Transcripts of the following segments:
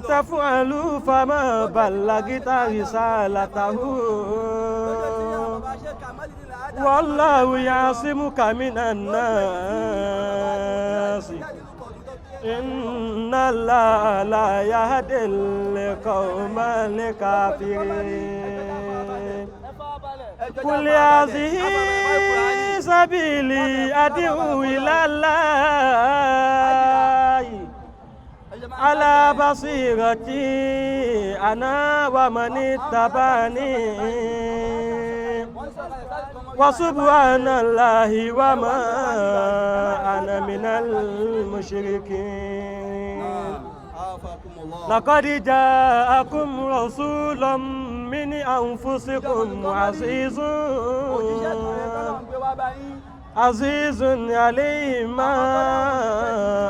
تفعلوا فما بلغت رسالته والله يعصمك من الناس إن الله لا يهدي القوم الكافرين. قل هذه سبيلي أدعو إلى الله على بصيرتي أنا ومن اتبعني وسبحان الله وما أنا من المشركين. لقد جاءكم رسول من أنفسكم عزيز عزيز عليه ما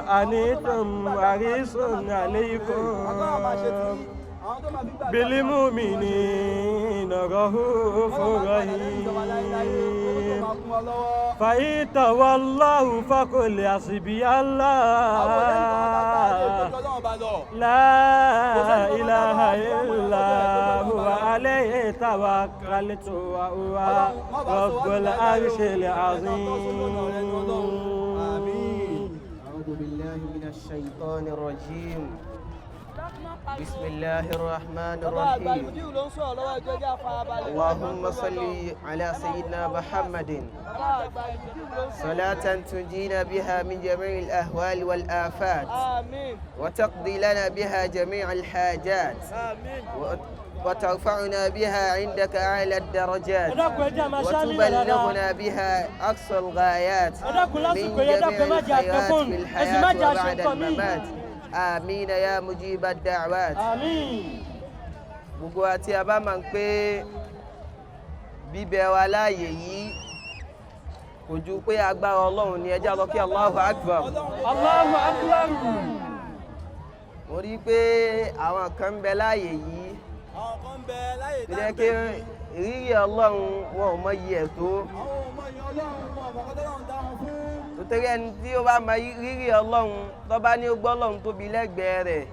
عنتم حريص عليكم بالمؤمنين رؤوف رحيم. فإن تولوا فقل حسبي الله لا إله إلا هو عليه توكلت وهو رب العرش العظيم. أعوذ بالله من الشيطان الرجيم. بسم الله الرحمن الرحيم. اللهم صل على سيدنا محمد صلاة تنجينا بها من جميع الأهوال والآفات. آمين. وتقضي لنا بها جميع الحاجات. آمين. وترفعنا بها عندك أعلى الدرجات. Ẹ dákun, ẹ jẹ́ máa ṣáàmì dáadáa. وتبلغنا بها أقصى الغايات Ẹ dákun, من lásìkò yẹn, ẹ dákun, ẹ جميع má jẹ́ الخيرات àtẹ̀fóònù في ẹ sì má الحياة jẹ́ àṣẹ وبعد nǹkan míì. الممات. آمين يا مجيب الدعوات. Àmín. Gbogbo àti a bá máa ń pé bíbẹ wa láàyè yìí kò ju pé agbára Ọlọ́run ni. Ẹ jẹ́ lọ kí Allahu Akbar. Allahu Akbar. Mo rí i pé àwọn kan ń bẹ láàyè yìí Àwọn kan ń bẹ láyè tó jẹ́ pé rírì Ọlọ́run wọn ò mọ iye ẹ̀ tó. Àwọn ọmọ yẹn, Ọlọ́run mọ ọmọ kan tọ́lọ́run dá wọn fún. Nítorí ẹni tí ó bá mọ rírì Ọlọ́run, tó bá ní ó gbọ́ Ọlọ́run tóbi lẹ́gbẹ̀ẹ́ rẹ̀,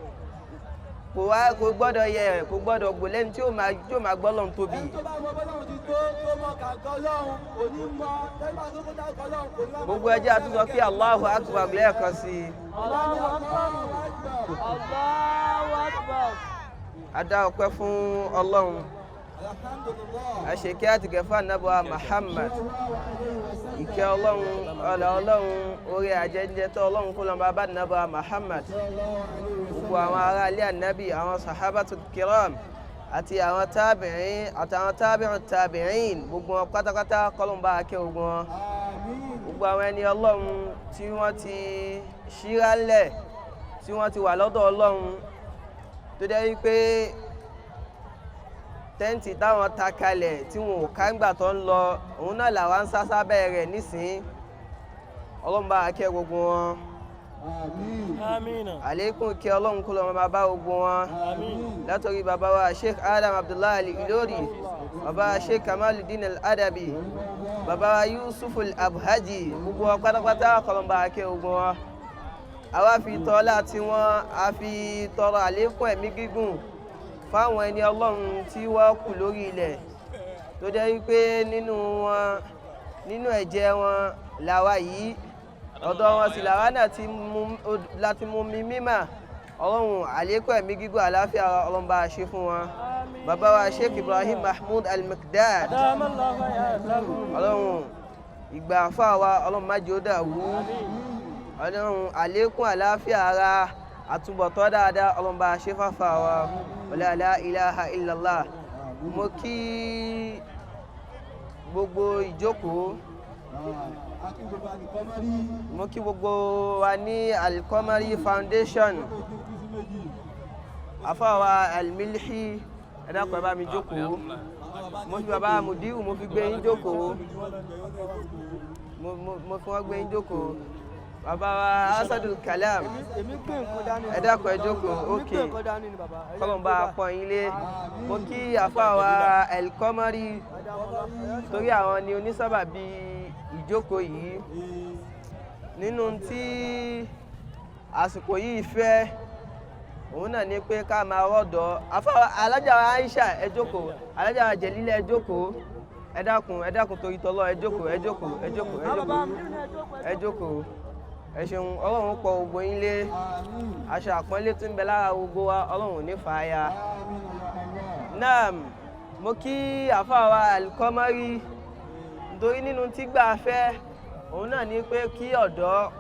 kò wá kò gbọ́dọ̀ yẹ, kò gbọ́dọ̀ gbò lẹ́ni tí ó máa gbọ́ Ọlọ́run tóbi. Ẹni tó bá mọ bọ́lọ́run ti tó, tó mọ kàǹkà Ọlọ́run, kò ní mọ tẹ́lifà tó kó dákọ̀ Ọlọ́run, kò ní mọ. Gbogbo ẹ jẹ́ á tún sọ pé Allahu Akbar lẹ́ẹ̀kan sí i. Allahu Akbar. Allahu Akbar. A dá ọpẹ́ fún Ọlọ́run. Alhamdulillah. Àṣekẹ́ àtìgẹ́ fún Ànábì Muhammad. Ìkẹ́ Ọlọ́run, ọlà Ọlọ́run, orí àjẹjẹ tó Ọlọ́run kó lọ́n bá bá Ànábì Muhammad, gbogbo àwọn ará ilé Ànábì, àwọn sahabatu kiram àti àwọn tábìrín àtàwọn tábìrín tábìrín, gbogbo wọn pátápátá, kọ́lọ́n bá kẹ́ gbogbo wọn. Gbogbo àwọn ẹni Ọlọ́run tí wọ́n ti ṣírálẹ̀, tí wọ́n ti wà lọ́dọ̀ Ọlọ́run, tó jẹ́ wípé tẹ́ǹtì táwọn ta kalẹ̀ tí wọn ò ká ńgbà tó ń lọ, òun náà làwa ń sá sábẹ́ rẹ̀ nísìnyí. Ọlọ́run bá kẹ́ gbogbo wọn. Àmín. Àlékún kí Ọlọ́run kó lọ́mọ bá gbogbo wọn. Àmín. Látọ̀rí bàbá wa Sheikh Adam Abdullahi Al-Ilory, bàbá wa Sheikh Kamaluddin Al-Adabi, bàbá wa Yusuf Al-Abhaji, gbogbo wọn pátápátá, kọ́lọ́n bá kẹ́ gbogbo wọn. Àwa fi tọ́lá tí wọ́n a fi tọrọ àlékún ẹ̀mí gígùn fáwọn ẹni Ọlọ́run tí wọ́n kù lórí ilẹ̀, tó jẹ́ wípé nínú wọn, nínú ẹ̀jẹ̀ wọn làwa yìí, ọ̀dọ̀ wọn sì làwa náà ti mú láti mú mi mímà. Ọlọ́run, àlékún ẹ̀mí gígùn, àláfíà, Ọlọ́run bá a ṣe fún wọn. Bàbá wa Sheikh Ibrahim Mahmood Al-Miqdad, Ọlọ́run, ìgbà fáwa, Ọlọ́run má jẹ́ ó dàrú. Ọlọ́run, àlékún àláfíà ara, àtúbọ̀tán dáadáa, Ọlọ́run bá a ṣe fáfá wa. Wala la ilaha illallah. Mo kí gbogbo ìjókòó, mo kí gbogbo wa ní Al-Qamari Foundation. Àfáwa Al-Milhi, ẹ dákun, ẹ bá mi jókòó. Mo fi bàbá Mudiru, mo fi gbé yín jókòó, mo fi wọ́n gbé yín jókòó. Bàbá wa Asadul Kalam, Èmi gbé nǹkan dání. ẹ dákun, ẹ jókòó. Èmi Ok. gbé nǹkan dání ni bàbá. Kọ́lọ́n bá a pọ́n yín lé. Mo kí àfáwa Al-Qamari, torí àwọn ni onísábàbí ìjókòó yìí. Nínú tí àsìkò yìí fẹ́ Òun náà ni pé ká máa rọ́dọ̀ afáwa alájà wa Aisha, ẹ jókòó. Alájà wa Jẹ̀lílẹ̀, ẹ jókòó. Ẹ dákun, ẹ dákun, torí tọ́lọ́, ẹ jókòó, ẹ jókòó, ẹ jókòó, ẹ jókòó, ẹ jókòó. Ẹ ṣeun. Ọlọ́run pọ̀ gbogbo yín lé. Aṣọ àpọ́nlé tó ń bẹ lára gbogbo wa, Ọlọ́run ò ní fà á ya. Naam, mo kí àfáà Alikọ́mọ́rí, nítorí nínú tí gbà fẹ́, òun náà ní pé kí ọ̀dọ́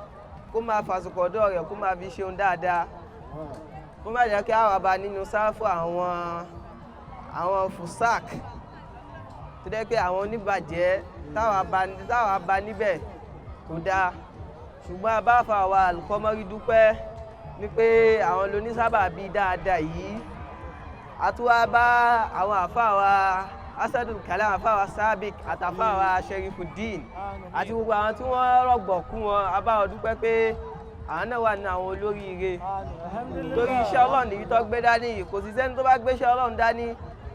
kó máa fàsìkò ọ̀dọ́ rẹ̀ kó máa fi ṣeun dáadáa, kó má jẹ́ kí àwọn bá nínú sáfù àwọn fusak tó jẹ́ pé àwọn oníbàjẹ́ táwa bá níbẹ̀ kò dáa. Ṣùgbọ́n a bá fa àwa Alikọ́mọ́rí dúpẹ́ ní pé àwọn lónísábà bíi dáadáa yìí. Àtúwá bá àwọn àfáà wa Asadul Kalam, àfáà wa Sabik, àtàfáà wa Sherifuddin àti gbogbo àwọn tí wọ́n rọ̀gbọ̀kú wọn, a bá wọn dúpẹ́ pé àwọn náà wà ní àwọn olóríire, torí iṣẹ́ Ọlọ́run nìyí tó gbé dání yìí. Kò sí sẹ́ni tó bá gbéṣẹ́ Ọlọ́run dání,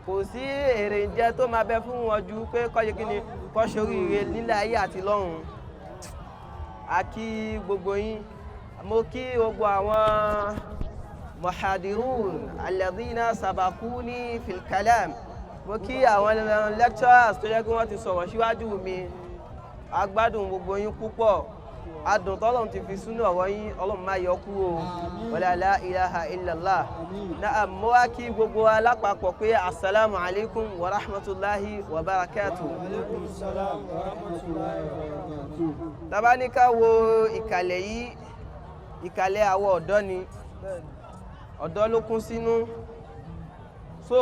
kò sí èrè ń jẹ tó máa bẹ fún wọn ju pé kó ṣe kíni, kó ṣoríire nílẹ̀ ayé àti lọ́run. A kí gbogbo yín. Mo kí gbogbo àwọn muhadirun alladhina sabakuni fil kalam. Mo kí àwọn lecturers tó yẹ kí wọ́n ti sọ̀rọ̀ síwájú mi. A gbádùn gbogbo yín púpọ̀. Adùn tọ́lọ́run ti fi sínú ọ̀rọ̀ yín, Ọlọ́run má yọ kúrò. Wala la ilaha illallah. Náà mo wá kí gbogbo wa lápapọ̀ pé asalaamu alaykum wa rahmatulahi wa barakatuh. Tá bá ní ká wo ìkàlẹ̀ yìí, ìkàlẹ̀ àwọn ọ̀dọ́ ni, ọ̀dọ́ ló kún sínú. So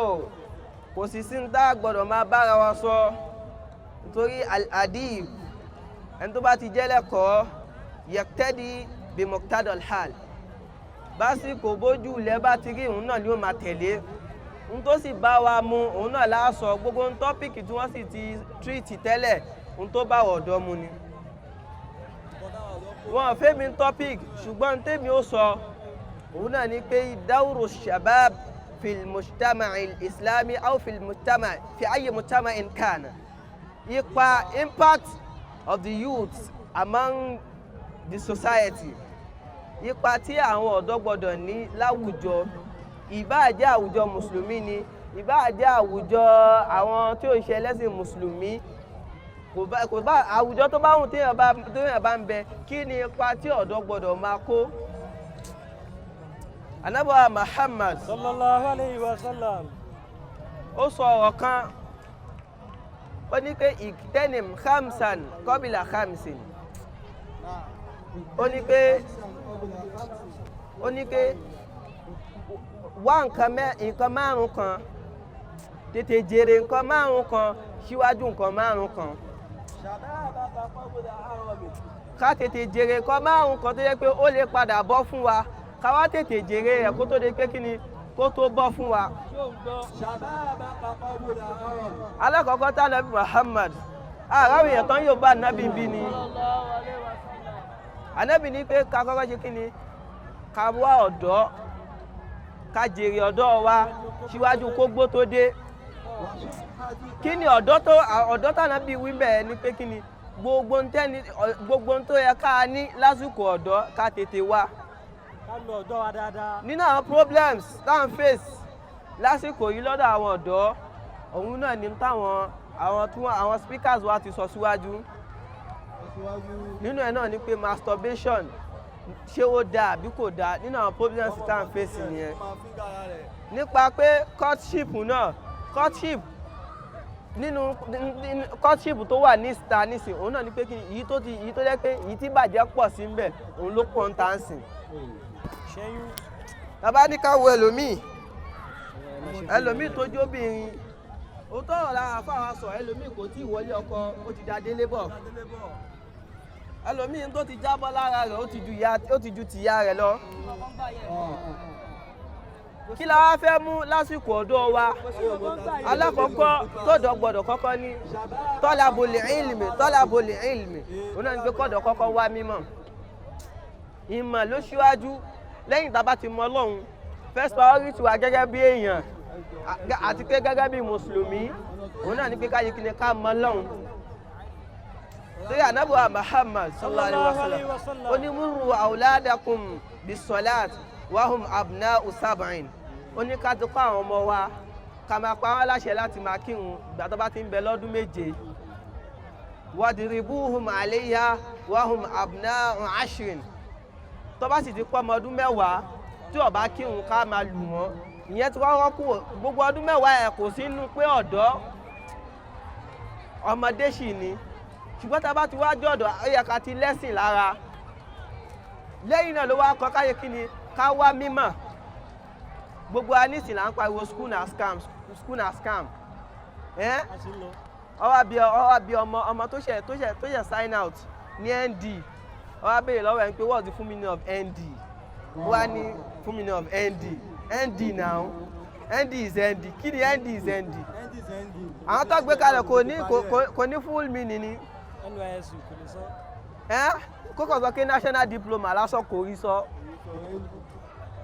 kò sì sí ní tá a gbọ́dọ̀ máa bára wa sọ, nítorí al-adib, ẹni tó bá ti jẹ́ lẹ́kọ̀ọ́, yaqtadi bi muqtadal hal, básìkò bójú ilẹ̀ bá ti rí, òun náà ni ó máa tẹ̀lé. Ohun tó sì bá wa mu, òun náà la sọ. Gbogbo ohun topic tí wọ́n sì ti treat tẹ́lẹ̀, ohun tó bá ọ̀dọ́ mu ni. Wọn fẹ́ mi topic, ṣùgbọ́n tèmi ó sọ, òun náà ni pé dawru shabab fil mujtama islami aw fil mujtama fi ayi mujtama in kana, ipa, impact of the youth among the society, ipa tí àwọn ọ̀dọ́ gbọ́dọ̀ ní láwùjọ, ìbáà jẹ́ àwùjọ mùsùlùmí ni, ìbáà jẹ́ àwùjọ àwọn tí ò ń ṣe ẹlẹ́sìn mùsùlùmí, kò bá àwùjọ tó bá wùn téèyàn bá ń bẹ, kí ni ipa tí ọ̀dọ́ gbọ́dọ̀ máa kó? Ànábì Muhammad sallallahu alayhi wa sallam. Ó sọ ọ̀rọ̀ kan, ó ní pé igtanim khamsan qabla khamsin. Ó ní pé wá nǹkan márùn kan, tètè jèrè nǹkan márùn kan síwájú nǹkan márùn kan. Ká tètè jèrè nǹkan márùn kan tó yẹ pé ó lè padà bọ́ fún wa, ká wá tètè jèrè rẹ̀ kó tó di pé kí ni, kó tó bọ́ fún wa. Alákọ̀ọ́kọ́ tá nàbí Muhammad, àráwọ̀ èèyàn tán yóò bá nàbí bí ni ànábì ní pé ká kọ́kọ́ ṣe kí ni, ká wá ọ̀dọ́, ká jèrè ọ̀dọ́ wa síwájú kó gbó tó dé. Kí ni ọ̀dọ́ tó ọ̀dọ́ tànàbí wí bẹ́ẹ̀ ni pé kí ni, gbogbo ń tó yẹ ká ní lásìkò ọ̀dọ́, ká tètè wá. Ká lo ọ̀dọ́ wa dáadáa. Nínú àwọn problems tá à ń face lásìkò yìí lọ́dọ̀ àwọn ọ̀dọ́, òun náà ní táwọn àwọn tí wọ́n àwọn speakers wa ti sọ síwájú. Nínú ẹ̀ náà ni pé masturbation, ṣé ó dáa àbí kò dáa? Nínú àwọn problems tá à ń face nìyẹn. Nípa pé courtship náà, courtship, nínú courtship tó wà ní star nísìn, òun náà ni pé kí èyí tó jẹ́ pé èyí tí bàjẹ́ pọ̀ sí ń bẹ̀, òun ló pọ̀ ń tà ń sìn. Ṣẹ́yún. Tàbá ní ká wo ẹlòmíì tó jóbìnrin, ó tọrọ lára fáwọn sọ, ẹlòmíì kò tí ì wọlé ọkọ, ó ti da délé bọ̀. Ẹlòmíì tó ti jábọ́ lára rẹ̀, ó ti ju tìyá rẹ̀ lọ. Kí la wá fẹ́ mú lásìkò ọ̀dọ́ wa? Alákọ̀ọ́kọ́ tọ́dọ̀ gbọ́dọ̀ kọ́kọ́ ní talabul ilmi. Talabul ilmi, òun náà ní pé kọ́dọ̀ kọ́kọ́ wá mímọ̀. Ìmọ̀ ló ṣíwájú. Lẹ́yìn tá a bá ti mọ Ọlọ́run, first priority wa gẹ́gẹ́ bí èèyàn àti pé gẹ́gẹ́ bí mùsùlùmí, òun náà ní pé káyé kí ni, ká mọ Ọlọ́run, torí ànábì Muhammad sallallahu alayhi wa sallam, ó ní muru awladakum bis-salat. Wahum abna'u sab'in. Ó ní ká ti kọ́ àwọn ọmọ wa ká máa pa wọ́n láṣẹ láti máa kírun ìgbà tó bá ti ń bẹ lọ́dún 7. Wadribuhum alayha wahum abna'u ashrin. Tó bá sì ti pọ́ ọmọ ọdún 10 tí ó bá kírun ká máa lù wọ́n. Ìyẹn ti kọ́kọ́ kú gbogbo ọdún 10 ẹ̀ kò sínú pé ọ̀dọ́ ọmọdé sì ni, ṣùgbọ́n tá a bá ti wá jọ̀dọ̀ ó yẹ ká ti lẹ́sìn lára. Lẹ́yìn náà ló wá kọ́ káyé kí ni ká wá mímọ̀. Gbogbo anísìn là ń pariwo school na scam, school na scam. Ọwọ́ bí ọmọ tó ṣe sign out ní ND, ọwọ́ béèrè lọ́wọ́ ẹ̀ ń pé what's the full meaning of ND? Wọ́n á ní full meaning of ND, ND now, ND is ND, kí ni ND is ND? Àwọn tó gbé kalẹ̀ kò ní full meaning ni. NYSC kò lè sọ. Kókò sọ pé national diploma lásán kò rí sọ.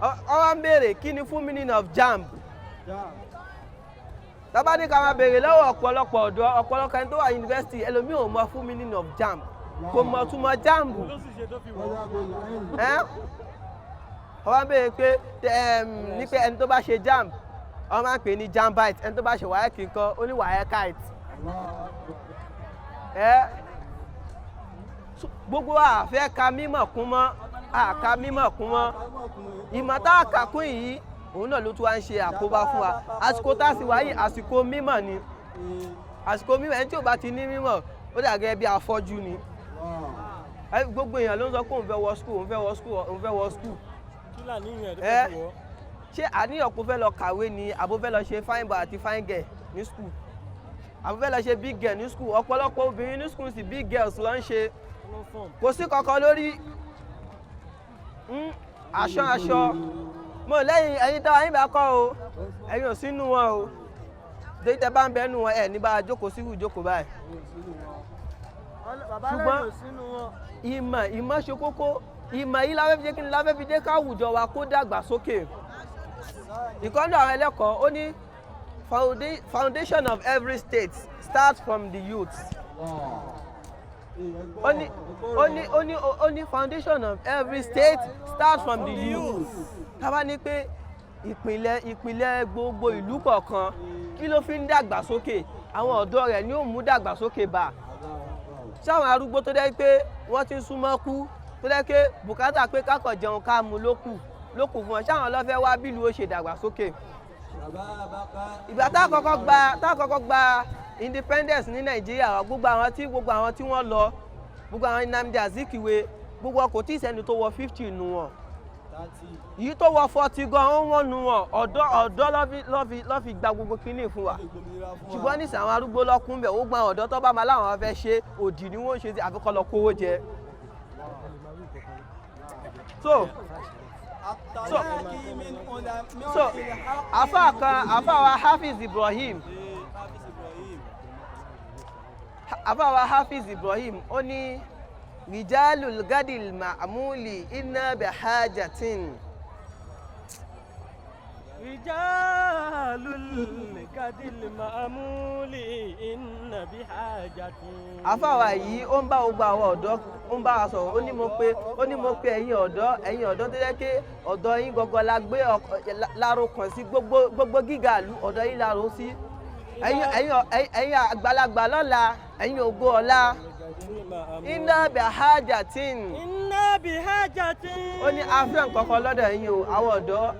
Ọ wá ń béèrè kí ni full meaning of JAMB. Tábà ní ká máa béèrè lọ́wọ́ ọ̀pọ̀lọpọ̀ ọ̀dọ́, ọ̀pọ̀lọpọ̀ ẹni tó wà yunifásitì, ẹlòmíì ò mọ full meaning of JAMB, kò mọ̀ túmọ̀ JAMB. Ló sì ṣe tó fi wọ́. Ọ wá ń béèrè pé ní pé ẹni tó bá ṣe JAMB, wọ́n máa ń pè ní JAMBite, ẹni tó bá ṣe WAEC nǹkan ó ní WAECite. Gbogbo wa fẹ́ ka mímọ̀ kún mọ́, àka mímọ̀ kún mọ́. Ìmọ̀ tá a kà kún yìí òun náà ló tún wá ń ṣe àkóbá fún wa. Àsìkò tá a sì wáyé àsìkò mímọ̀ ni, àsìkò mímọ̀. Ẹni tí ò bá ti ní mímọ̀ ó dà gẹ́gẹ́ bí afọ́jú ni. Gbogbo èèyàn ló ń sọ pé òun fẹ́ wọ school, òun fẹ́ wọ school, òun fẹ́ wọ school. Kí làníyàn ẹ̀ tó fẹ́ fi wọ́? Ṣé àníyàn kò fẹ́ lọ kàwé ni, àbó fẹ́ lọ ṣe fine boy àti fine girl ní school, àbó fẹ́ lọ ṣe big girl ní school? Ọ̀pọ̀lọpọ̀ obìnrin ní school sì big girls ló ń ṣe, kò sí kankan lórí aṣọ aṣọ mo lẹ́yìn. Ẹ̀yin táwa yín bá kọ́ o, ẹ̀yin ò sínú wọn o, torí tẹ bá ń bẹ́ẹ̀ nù wọn ẹ̀ ní bá a jókòó sí ìjókòó báyìí. Ṣùgbọ́n ìmọ̀ ṣe kókó. Ìmọ̀ yìí la fẹ́ fi jẹ́ kí ni la fẹ́ fi jẹ́ káwùjọ wa kó dàgbà sókè. Ìkọ́nú àwọn ẹlẹ́kọ̀ọ́ ó ní foundation of every state starts from the youth. Ó ní foundation of every state starts from the youth. Tá bá ní pé ìpìlẹ̀ gbogbo ìlú kọ̀ọ̀kan, kí ló fi ń dàgbà sókè? Àwọn ọ̀dọ́ rẹ̀ ni ó mú dàgbà sókè bá. Sáwọn arúgbó tó dẹ́ pé wọ́n ti ń súnmọ́ kú, tó dẹ́ pé bùkátà pé kákọ̀ jẹun ká mu lókù lókù fún wọn, sáwọn lọ́fẹ́ wá bílùú ó ṣe dàgbà sókè? Ìgbà tá a kọ́kọ́ gba independence ní Nàìjíríà, gbogbo àwọn tí wọ́n lọ, gbogbo àwọn Nnamdi Azikiwe, gbogbo kò tí ì sẹ́ni tó wọ 50 nù wọn. Yìí tó wọ 40 gan ó wọ́n nu wọn. Ọ̀dọ́ ló fi gba gbogbo kínní fún wa. Ṣùgbọ́n nísìnyí àwọn arúgbó lọ́kùn bẹ̀, ó gba àwọn ọ̀dọ́ tó bá máa láwọn fẹ́ ṣe òdì ni wọ́n ṣe sí, àfikọ́ lọ kówó jẹ. So àfáà kan, àfáà wa Hafiz Ibrahim, àfáà wa Hafiz Ibrahim, ó ní rijalul gadil ma'amuli inna bihajatin. Rijalul gadil ma'amuli inna bihajatin. Àfáà wa yìí ó ń bá gbogbo àwọn ọ̀dọ́, ó ń bá wa sọ̀rọ̀. Ó ní mo pé ẹ̀yin ọ̀dọ́, ẹ̀yin ọ̀dọ́ tó jẹ́ pé ọ̀dọ́ yín gangan la gbé láró kàn sí gbogbo gíga ìlú, ọ̀dọ́ yín láró sí. Ẹ̀yin àgbàlagbà lọ́la, ẹ̀yin ògo ọ̀la, inna bihajatin. Inna bihajatin. Ó ní a fẹ́ nǹkan kan lọ́dọ̀ yín o, àwọn ọ̀dọ́.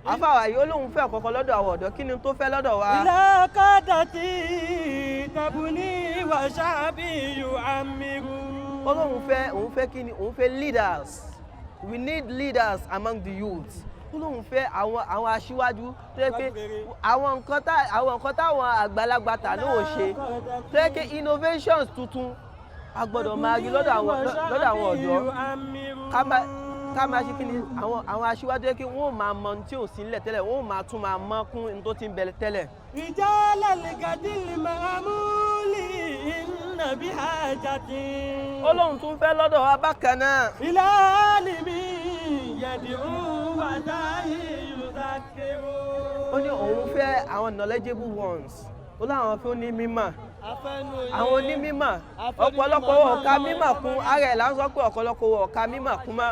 Àfáà wa yìí ó lóun fẹ́ nǹkan kan lọ́dọ̀ àwọn ọ̀dọ́. Kí ni tó fẹ́ lọ́dọ̀ wa? Ila qadati tabuni wa sha'bi yu'ammiru. Ó lóun fẹ́, òun fẹ́ kí ni? Òun fẹ́ leaders. We need leaders among the youth. Ó lóun fẹ́ àwọn aṣíwájú tó yẹ pé àwọn nǹkan táwọn àgbàlagbà tà ló ò ṣe, tó yẹ pé innovations tuntun a gbọ́dọ̀ máa rí lọ́dọ̀ àwọn ọ̀dọ́. Ká máa ṣe kí ni? Àwọn aṣíwájú yẹ kí wọ́n máa mọ ohun tí ò sí nílẹ̀ tẹ́lẹ̀, wọ́n máa tún máa mọ́ kún ohun tó ti ń bẹ tẹ́lẹ̀. Rijalal gadil ma'amuli inna bihajatin. Ó lóun tún fẹ́ lọ́dọ̀ wa bákan náà. Ila alimi yad'u wa da'i yudhakiru. Ó ní òun fẹ́ àwọn knowledgeable ones. Ó láwọn fún ní mímọ̀. Àwọn onímímọ̀, ọ̀pọ̀lọpọ̀ ọ̀ka mímọ̀ kún ara ẹ̀ là ń sọ pé ọ̀pọ̀lọpọ̀ ọ̀ka mímọ̀ kún mọ́.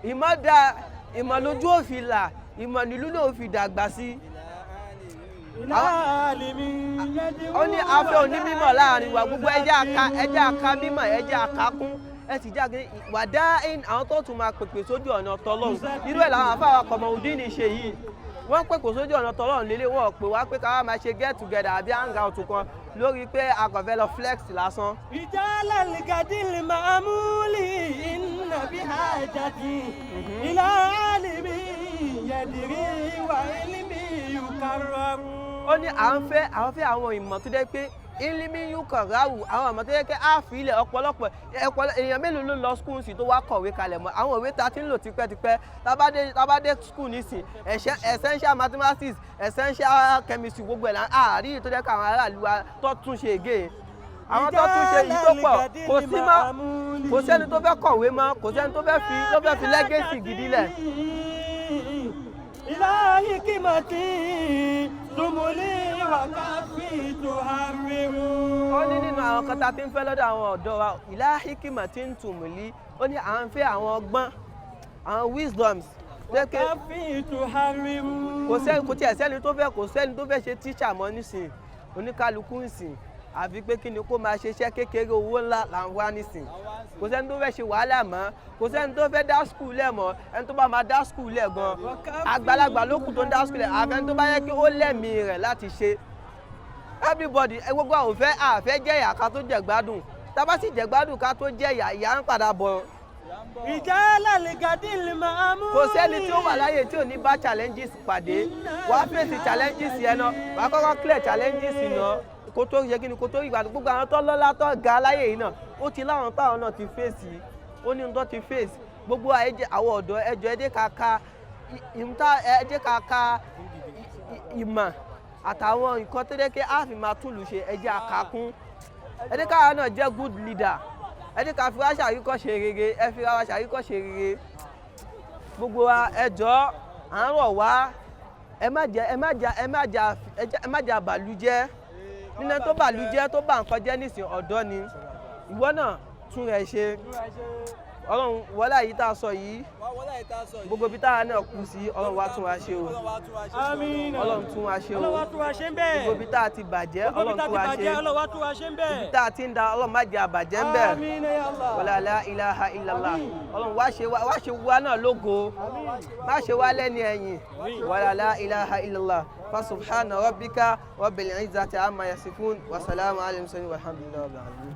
Ìmọ̀ da Ìmọ̀ lójú òfin là, ìmọ̀ nílùú náà fi dàgbà sí. إلى عالم يدعو Ó ní afẹ́ onímọ̀ láàrin wa. Gbogbo ẹjẹ́ aka mímọ̀, ẹjẹ́ aka kún, ẹ sì jáde wàdá àwọn tó tún máa pèpè sójú ọ̀nà tọlọ́run. Irú ẹ̀ làwọn afáwa Kọmọ̀dínì ṣe yìí. Wọ́n pèpè sójú ọ̀nà tọlọ́run lélẹ̀. Wọ́n pè wá pé káwá máa ṣe get together àbí hangout kan lórí pé a kàn fẹ́ lọ flex lásán. رجال الغد المأمول إن بحاجتي إلى عالم يدري وعلم يكرر. Ó ní à ń fẹ́ àwọn ìmọ̀ tó jẹ́ pé ilimi yukọ̀ ráwù, àwọn ìmọ̀ tó jẹ́ pé á fi ilẹ̀ ọ̀pọ̀lọpọ̀ ọ̀pọ̀lọpọ̀. Èèyàn mélòó ló lọ school sí tó wá kọ̀wé kalẹ̀ mọ́ àwọn ìwé tá a ti ń lò tipẹ́tipẹ́? Tá bá dé school nísìn, essential mathematics, essential chemistry, gbogbo ẹ̀ là àárí tó jẹ́ pé àwọn aráàlú wa tó tún ṣe ègé, àwọn tó tún ṣe yìí tó pọ̀ kò sí mọ́. Kò sẹ́ni tó fẹ́ kọ̀wé mọ́, kò sẹ́ni tó fẹ́ fi legacy gidi lẹ̀. إلى حكمة تملي وكفي تحرر. Ó ní nínú àwọn kan tá a ti ń fẹ́ lọ́dọ̀ àwọn ọ̀dọ́ wa, إلى حكمة تملي, ó ní à ń fẹ́ àwọn ọgbọ́n, àwọn wisdoms pé وكفي تحرر. Kò sẹ́ni, kò tiẹ̀ sẹ́ni tó fẹ́, kò sẹ́ni tó fẹ́ ṣe tíṣà mọ́ nísìn. Oníkálukú ń sìn àfi pé kí ni kó máa ṣe iṣẹ́ kékeré, owó ńlá là ń wá nísìn. Kò sẹ́ni tó fẹ́ ṣe wàhálà mọ́, kò sẹ́ni tó fẹ́ dá school lẹ̀ mọ́. Ẹni tó bá máa dá school lẹ̀ gan, àgbàlagbà ló kù tó ń dá school lẹ̀, àfẹ́ni tó bá yẹ kí ó lẹ́mìí rẹ̀ láti ṣe. Everybody ẹ, gbogbo àwọn òfẹ́ àfẹ́ jẹ̀yà ká tó jẹ̀ gbádùn. Tá bá sì jẹ̀ gbádùn ká tó jẹ̀yà, ìyà ń padà bọ̀. رجال الغد المأمول. Kò sẹ́ni tí ó wà láyé tí ò ní bá challenges pàdé. Wàá fèsì challenges yẹn náà, wàá kọ́kọ́ clear challenges náà kó tó yẹ kí ni kó tó ìgbà. Gbogbo àwọn tó lọ́lá tó ga láyé yìí náà, ó ti láwọn táwọn náà ti fèsì, ó ní ohun tó ti fèsì. Gbogbo àwọn ọ̀dọ́, ẹjọ́ ẹ jẹ́ ká ka ìmúta, ẹ jẹ́ ká ka ìmọ̀ àtàwọn nǹkan tó jẹ́ kí á fi máa túlù ṣe. Ẹ jẹ́ àkàkún, ẹ jẹ́ káwa náà jẹ́ good leader. Ẹ jẹ́ ká fi wá ṣàríkọ́ṣe rere, ẹ fi wá ṣàríkọ́ṣe rere. Gbogbo wa, ẹ jọ̀ọ́, à ń rọ̀ wá, ẹ má jẹ́ ẹ má jẹ́ àbàlújẹ́. Nínú ẹni tó bàlújẹ́, tó bà nǹkan jẹ́ nísìn, ọ̀dọ́ ni. Ìwọ náà tún rẹ̀ ṣe. Ọlọ́run wọlé àyí tá a sọ yìí, gbogbo ibi táwa náà kù sí, Ọlọ́run wá tún wa ṣe o. Àmín. Ọlọ́run tún wa ṣe o. Ọlọ́run wá tún wa ṣe ń bẹ́ẹ̀. Gbogbo ibi tá a ti bàjẹ́, Gbogbo ibi Ọlọ́run tá a tún ti wa ṣe. bàjẹ́, Ọlọ́run wá tún wa ṣe ń bẹ́ẹ̀. Ibi tá a ti ń da, Ọlọ́run má jẹ́ àbàjẹ́ ń bẹ̀. Àmín ya Allah. Wala لا إله إلا الله. Ọlọ́run wá ṣe wá náà lógo, má ṣe wá lẹ́ni ẹ̀yìn. Wala لا إله إلا الله. فسبحان ربك رب العزة عما يصفون وسلام على المرسلين والحمد لله رب العالمين.